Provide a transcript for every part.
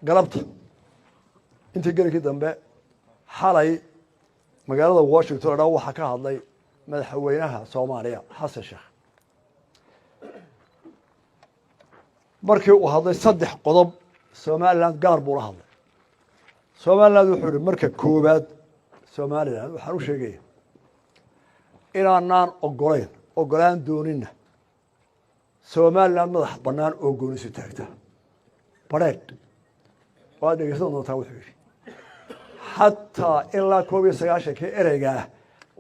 Galabta intii gelinkii dambe xalay magaalada Washington o dhan waxaa ka hadlay madaxweynaha Soomaaliya, Xasan Sheekh. Markii uu hadlay, saddex qodob Somaliland gaar buu la hadlay. Somaliland wuxuu yihi, marka koowaad, Somaliland waxaan u sheegaya inaanaan ogolayn, ogolaan doonina Somaliland madax bannaan oo goonisu taagta badheedh. Waad dhegeysan doontaa. Wuxuu yidhi, xataa ilaa 91-kii ereyga ah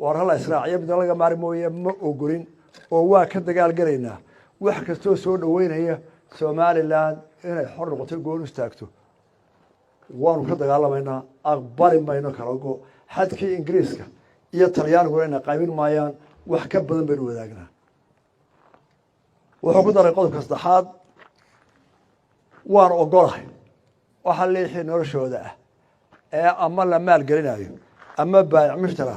war hala israaciyo midna laga maari mooye ma ogolin, oo waa ka dagaal gelaynaa. Wax kastoo soo dhoweynaya Somaliland inay xor noqoto, goon istaagto, waanu ka dagaalamaynaa, aqbali mayno kala go. Xadkii Ingiriiska iyo Talyaaniguna ina qaybin maayaan, wax ka badan baynu wadaagnaa. Wuxuu ku daray qodobka saddexaad: waan ogolahay waxa leexii noloshooda ah ee ama la maalgelinayo ama baayic mushtara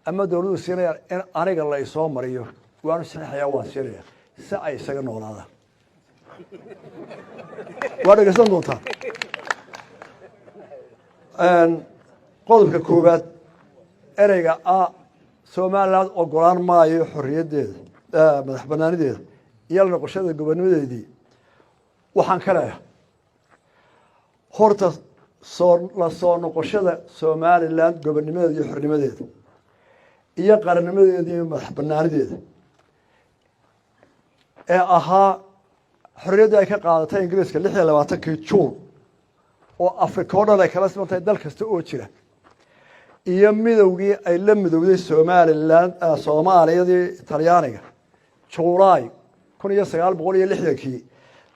ama dawladdu siinayaan in aniga la isoo mariyo, waanu saxiixaya, waan siinaya si ay isaga noolaadaan. Waa dhegeysan doontaan. Qodobka koowaad, ereyga a Somaliland ogolaan maayo xorriyaddeeda, madax banaanideeda iyo la noqoshada gobonimadeedii, waxaan ka leeyahay horta soo la soo noqoshada Somaliland gobonimadeeda iyo xornimadeeda iyo qarannimadeeda iyo madax banaanideeda ee ahaa xorriyaddii ay ka qaadatay Ingiriiska 26-kii Juun, oo Afrika o dhan ay kala siman tahay dal kasta oo jira, iyo midowgii ay la midowday Somaliland Soomaaliyadii Talyaaniga Julaay 1960-kii,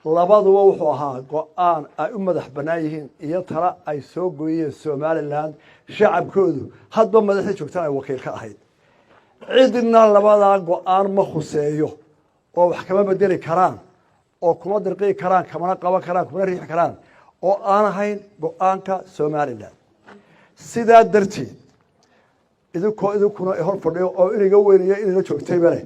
labaduba wuxuu ahaa go-aan ay u madax bannaan yihiin iyo tala ay soo gooyeen Somaliland shacabkoodu, hadba madaxda joogtaan ay wakiil ka ahayd. Cidna labadaa go-aan ma khuseeyo oo wax kama bedeli karaan oo kuma dirqii karaan, kamana qaban karaan, kumana riixi karaan oo aan ahayn go-aanka Somaliland. Sidaa darteed, idinkoo idinkuna hor fadhiyo oo iniga weyniyo inila joogtayba leh,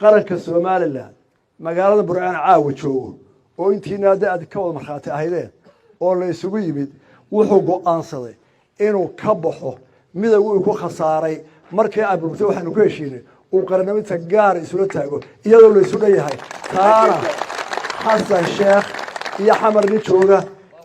qaranka Somaliland magaalada Burcaan caawa joogo oo intiina hadda aad ka wada markhaati ahaydeen oo la isugu yimid, wuxuu go-aansaday inuu ka baxo midowga uu ku khasaaray markii ay burburtay. Waxaanu ku heshiinay uu qaranniminta gaar isula taago iyadoo la isu dhan yahay. Taana Xasan Sheekh iyo Xamar nin jooga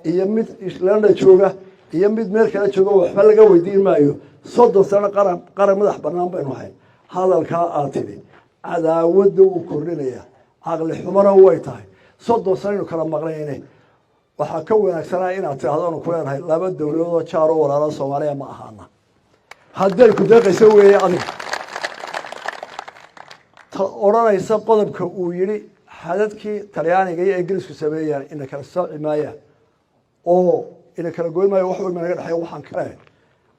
iyo mid London jooga iyo mid meel kale jooga waxba laga weydiin maayo. 30 sano qaran madax bannaan baynu ahayn. Hadalkaa aad tidhi cadaawadda wuu kordhinaya, caqli xumana way tahay. 30 sano aynu kala maqnayne, waxaa ka wanaagsanaa inaad tidhahdo anu ku leenahay laba dowladoodoo jaaroo walaalo Soomaaliya ma ahaana, hadday ku deeqayso weeye. Adiga ta odhanaysa qodobka uu yihi xadadkii Talyaaniga iyo Ingiriisku sameeyaan ina kala sooci maayaan oo ina kala goyn maayo, wax walba naga dhexeeya, waxaan ka leenahay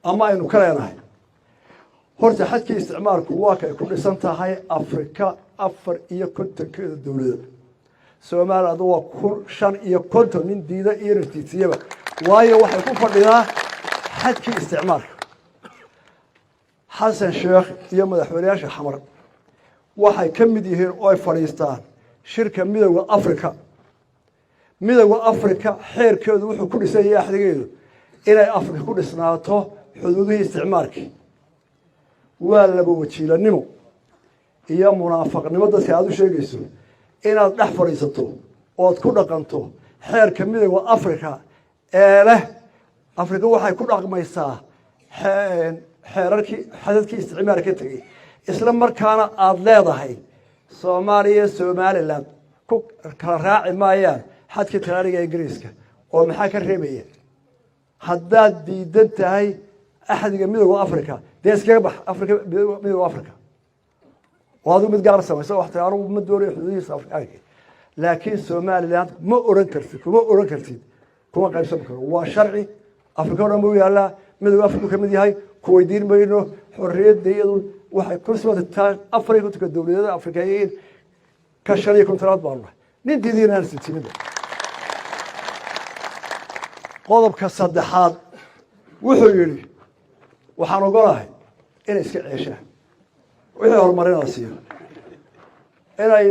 ama aynu ka leenahay, horta xadkii isticmaalku waa kay ku dhisan tahay Afrika 54-keeda dowladood. Somaliland waa 1055, nin diida iyo naftiisiyaba, waayo waxay ku fadhidaa xadkii isticmaalka. Xasan Sheekh iyo madaxweyneyaasha Xamar waxay ka mid yihiin oo ay fadhiistaan shirka Midowda Africa. Midowda Africa xeerkeedu wuxuu ku dhisan yahay, axdigeedu, inay Afrika ku dhisnaato xuduudihii isticmaalkii. Waa laba wajiilanimo iyo munaafaqnimo dadka aada u sheegayso inaad dhex fadhiisato ood ku dhaqanto xeerka Midowda Africa ee leh Afrika waxay ku dhaqmaysaa xeerarkii xadadkii isticmaal ka tegey, isla markaana aada leedahay Soomaaliya, Somaliland ku kala raaci maayaan xadkii Talyaaniga Ingiriiska. Oo maxaa ka reebaya? Haddaad diidan tahay axdiga Midowda Africa, dee iskaga bax Africa, Midowda Africa, oo adigu mid gaar samaysa wax tiri anugu ma doonayo xuduudihiisa Afrikaanka. Laakiin Somaliland ma oran kartid, kuma oran kartid, kuma qaybsan karo. Waa sharci Afrika o dhan buu yaallaa, Midowda Africa ka mid yahay. Ku weydiin mayno. Xorriyadda iyadu waxay ku simataa 54-ka dowladeeda Afrikayiin, ka 55-aad baanu nahay. Nin diidiinaan sitinida. Qodobka saddexaad wuxuu yidhi, waxaan ogolahay inay iska ceeshaan wixii horumarin la siiyo, inay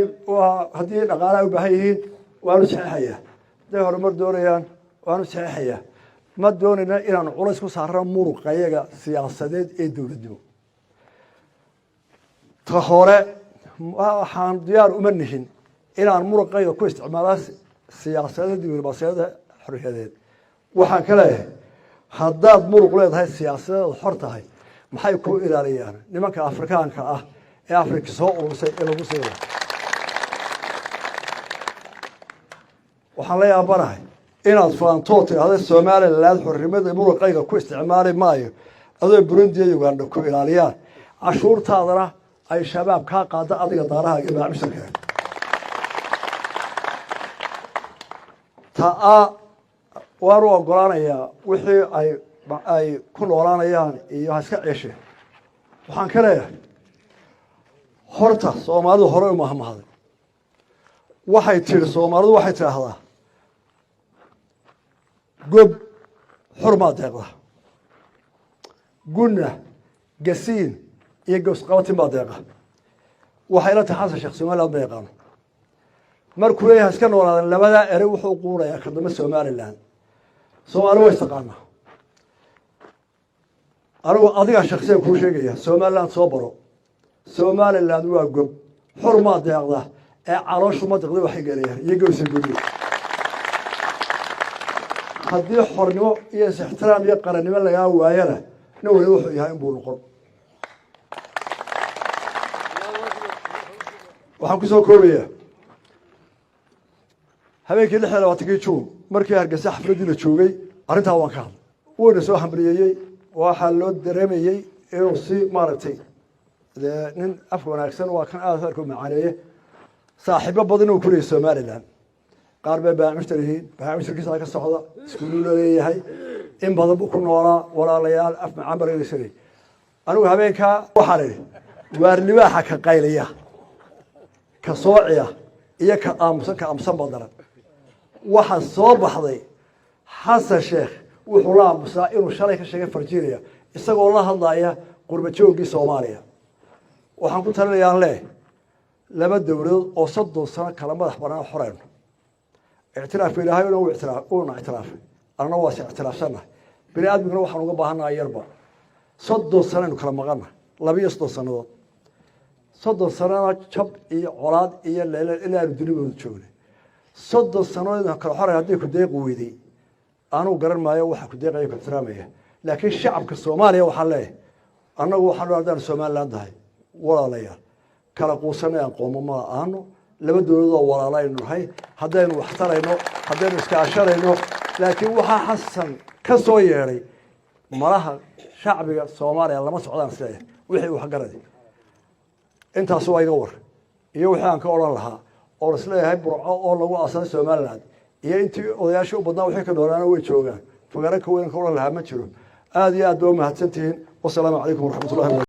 haddii dhaqaalaha u baahan yihiin waanu saxeexayaa, hadday horumar doonayaan. Waanu saxeexayaa. Ma doonayna inaanu culays ku saarno muruqayaga siyaasadeed ee dowladnimo. Ta hore, waxaan diyaar uma nihin inaan muruqayga ku isticmaala siyaasadeed, diblomaasiyada xorriyadeed. Waxaan ka leeyahay, haddaad muruq leedahay siyaasadeed, xor tahay, maxay ku ilaaliyaan nimanka Afrikaanka ah ee Afrika soo urursay ee lagu siina? Waxaan la yaabanahay inaad faantoo tidhaahda Somaliland xornimada muruqayga ku isticmaali maayo, adoo Burundi iyo Uganda ku ilaaliyaan, cashuurtaadana ay Shabaab kaa qaada adiga daarahaaga iyo macaamiisharkaaga. Ta waanu ogolaanayaa wixii ay ku noolaanayaan iyo ha iska ceesheen. Waxaan ka leeyahay, horta Soomaalidu horey u mahmahday. Waxay tihi Soomaalidu, waxay tidhaahdaa, gob xurmaa deeqda, gunna gasiin iyo gowsqabatin baa deeqa. Waxay la tahay Xasan Sheekh Somaliland ma yaqaano. Markuu leeyahay iska noolaadan, labadaa erey wuxuu quurayaa ka dambe Somaliland. Soomaali way istaqaanaa. Anigu adigaa shaksiyan kuu sheegaya, Somaliland soo baro. Somaliland waa gob, xurmaa deeqda ee calooshu ma deeqda. Waxay gelayaan iyo gowsa guryo. Haddii xornimo iyo is-ixtiraam iyo qarannimo lagaa waayana, nin wali wuxuu yahay inbuu noqon. Waxaan ku soo koobayaa, habeenkii 26-kii Juun markii Hargeysa xafladdii la joogay, arrintaa waan ka hadlay, wuuna soo hambriyeeyey. Waxaa loo dareemayey inuu si maaragtay dee nin afka wanaagsan waa kan aada hadalka u macaaneeye. Saaxiibo badan uu ku leeyay Somaliland, qaar bay baamishtar yihiin, baamishtarkiisa ka socda, iskuuluu leeyahay, in badan buu ku noolaa. Walaalayaal, af macaan baa laga. Anigu habeenkaa waxaan idhi, waar libaaxa ka qaylaya, ka soociya iyo ka aamusan, ka aamusan baa daran. Waxaa soo baxday Xasan Sheekh wuxuu la aamusaa inuu shalay ka sheegay Virginia, isagoo la hadlaya qurba joogii Soomaaliya. Waxaan ku talinayaan leh, laba dowladood oo 30 sano kala madax banaan xoreyno, ictiraafka Ilaahay uuna ictiraafay, annana waa is ictiraafsannahay. Bini aadmiguna waxaan uga baahannahay yarba. 30 sanaynu kala maqannahay, 32 sannadood. 30 sanana jab iyo colaad iyo leele ilaa aanu dunidooda joognay. 30 sannadood kala xoray haddii ku deeqi weyday, anuu garan maayo waxa ku deeqaya, ku ixtiraamaya. Laakiin shacabka Soomaaliya waxaan leeyahay, annagu waxaan haddaan Somaliland tahay, walaalayaal, kala quusanay aan qoomo ma aano. Laba dowladood oo walaalaynu nahay haddaynu wax tarayno, haddaynu iskaashanayno. Laakiin waxaa Xasan ka soo yeedhay malaha shacbiga Soomaaliya lama socdaan isleeyahay wixii waxgaradi. Intaas waa iga war iyo wixii aan ka odhan lahaa oon isleeyahay. Burco oo lagu aasaasay Somaliland iyo intii odayaashii u badnaa wixii ka noolaana way joogaan. Fagaaro ka weyn ka odhan lahaa ma jiro. Aada iyo aad ba umahadsantihiin. Wasalaamu calaykum waraxmatullahi wabarakatu.